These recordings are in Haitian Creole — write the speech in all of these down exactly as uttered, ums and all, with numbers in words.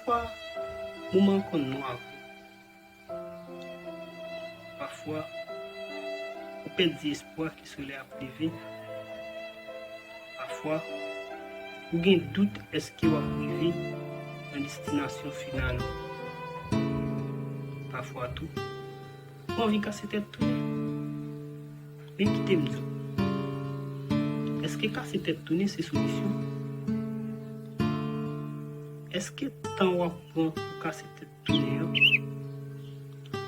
Pafwa, moman an konn nwa vre. Pafwa, ou pèdi espwa ke solèy ap leve. Pafwa, ou gen dout èske w ap rive nan destinasyon final ou. Pafwa tou, ou anvi kase tèt tounen. Men kite m di w, èske kase tèt tounen se solisyon? Èske tan w ap pran pou kase tèt tounen an,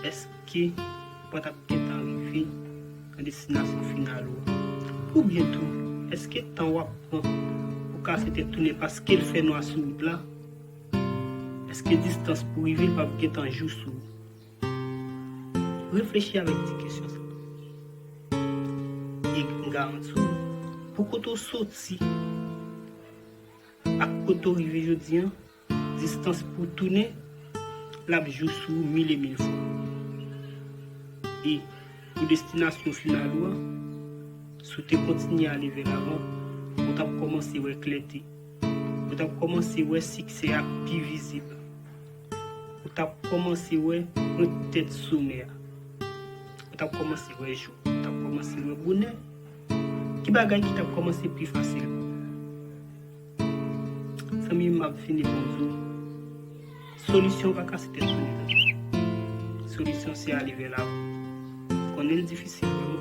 èske w pa t ap gentan rive nan destinasyon final ou an? Oubyen tou, èske tan w ap pran pou kase tèt tounen paske l fè nwa sou wout la, èske distans pou rive l p ap gentan jou sou ou? Reflechi avèk ti kesyon sa. E m garanti w, pou kote w soti ak kote w rive jodi an, distans pou w tounen, l ap jou sou ou mil e mil fwa. E pou destinasyon final ou an, si w te kontinye ale vè lavan, ou t ap kòmanse wè klète. Ou t ap kòmanse wè siksè a pi vizib. Ou t ap kòmanse wè pwent tèt somè a. Ou t ap kòmanse wè jou. Ou t ap kòmanse wè bonè. Ki bagay ki t ap kòmanse pi fasil pou ou? Zanmi m, m ap fini pou m di w, solisyon pa kase tèt tounen. Solisyon se ale vè lavan. M konnen l difisil vre wi.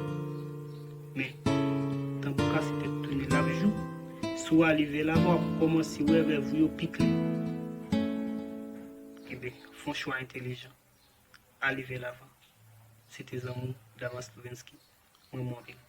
Men, tan pou kase tèt tounen l ap jou. Si w ale vè lavan, w ap kòmanse wè rèv ou yo pi klè. Ebyen, fè yon chwa entèlijan. Ale vè lavan. Se te zanmi w, Davans Louvensky. Mwen renmen w anpil.